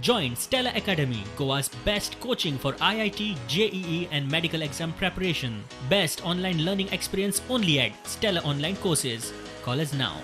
Join Stellar Academy, Goa's best coaching for IIT, JEE and medical exam preparation. Best online learning experience only at Stellar Online Courses. Call us now.